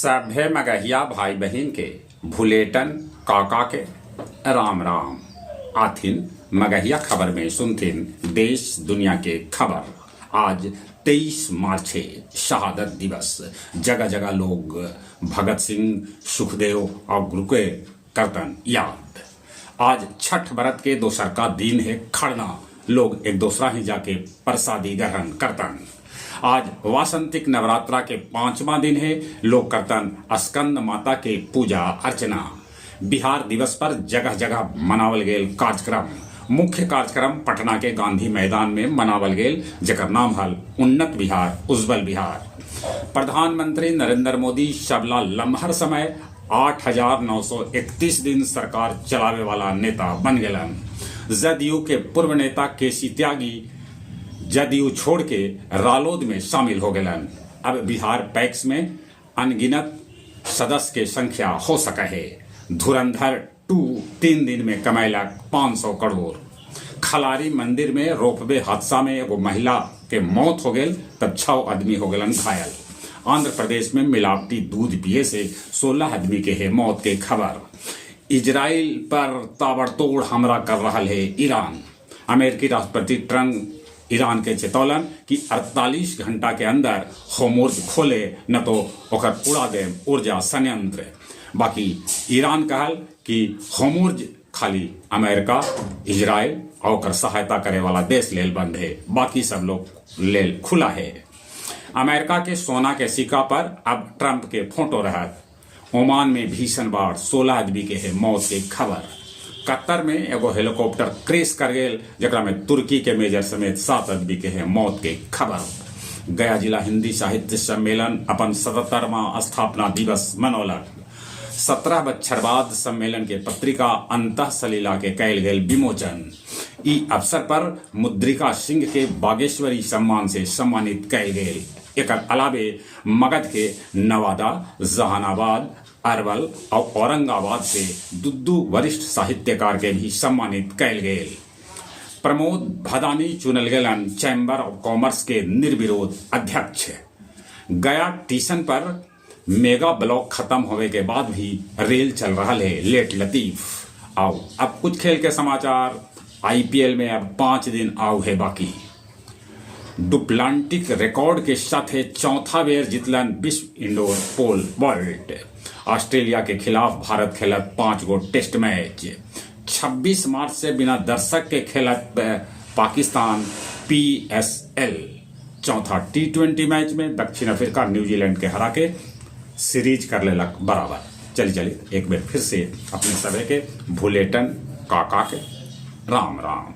सभे मगहिया भाई बहिन के भुलेटन काका के राम राम। आथिन मगहिया खबर में सुनथिन देश दुनिया के खबर। आज 23 मार्च हे शहादत दिवस। जगह जगह लोग भगत सिंह, सुखदेव और गुरु के करतन याद। आज छठ व्रत के दोसर का दिन है खड़ना। लोग एक दूसरा ही जाके प्रसादी ग्रहण करतन। आज वासंतिक नवरात्रा के पांचवा दिन है। लोग करतन स्कंद माता के पूजा अर्चना। बिहार दिवस पर जगह जगह मनावल गेल कार्यक्रम। मुख्य कार्यक्रम पटना के गांधी मैदान में मनावल गेल, जकर नाम हल उन्नत बिहार उज्जवल बिहार। प्रधानमंत्री नरेंद्र मोदी सबला लम्हर समय 8,931 दिन सरकार चलावे वाला नेता बन गेलन। जदयू के पूर्व नेता केसी त्यागी जदयू छोड़ के रालोद में शामिल हो गेलन। अब बिहार पैक्स में अनगिनत सदस्य के संख्या हो सका है। धुरंधर 2 3 दिन में कमैलक 500 करोड़। खलारी मंदिर में रोपवे हादसा में एगो महिला के मौत हो गेल तब 6 आदमी हो गेलन घायल। आंध्र प्रदेश में मिलावटी दूध पिए से 16 आदमी के है मौत के खबर। इजराइल पर ताबड़तोड़ हमला कर रहा है ईरान। अमेरिकी राष्ट्रपति ट्रंप ईरान के चेतौलन कि 48 घंटा के अंदर होर्मुज खोले न तो ओकर उड़ा दे ऊर्जा संयंत्र। बाकी ईरान कहल कि होर्मुज खाली अमेरिका, इजराइल और ओकर सहायता करे वाला देश लेल बंद है, बाकी सब लोग लेल खुला है। अमेरिका के सोना के सिक्का पर अब ट्रंप के फोटो रहत। ओमान में भीषण बाढ़, 16 आदमी के है मौत के खबर। कतर में एगो हेलीकॉप्टर क्रैश कर गेल, जकरा में तुर्की के मेजर समेत 7 आदमी के है मौत के खबर। गया जिला हिंदी साहित्य सम्मेलन अपन 77वां स्थापना दिवस मनौलक। 17 बच्छर बाद सम्मेलन के पत्रिका अंतः सलीला के कैल गेल विमोचन। ई अवसर पर मुद्रिका सिंह के बागेश्वरी सम्मान से सम्मानित कैल गेल। एकर अलावे मगध के नवादा, जहानाबाद, अरवल और औरंगाबाद से 2 वरिष्ठ साहित्यकार के भी सम्मानित कैल गेल। प्रमोद भदानी चुनल गेलन चैम्बर ऑफ कॉमर्स के निर्विरोध अध्यक्ष। गया स्टेशन पर मेगा ब्लॉक खत्म होने के बाद भी रेल चल रहा है लेट लतीफ। आओ अब कुछ खेल के समाचार। आईपीएल में अब 5 दिन आओ है बाकी। डुप्लांटिक रिकॉर्ड के साथ चौथा बेर जितलन विश्व इंडोर पोल वॉल्ट। ऑस्ट्रेलिया के खिलाफ भारत खेलत 5 गो टेस्ट मैच। 26 मार्च से बिना दर्शक के खेलत पाकिस्तान पीएसएल। चौथा T20 match में दक्षिण अफ्रीका न्यूजीलैंड के हरा के सीरीज कर लेलक बराबर। चली चली एक बार फिर से अपने सभी के भुलेटन काका के राम राम।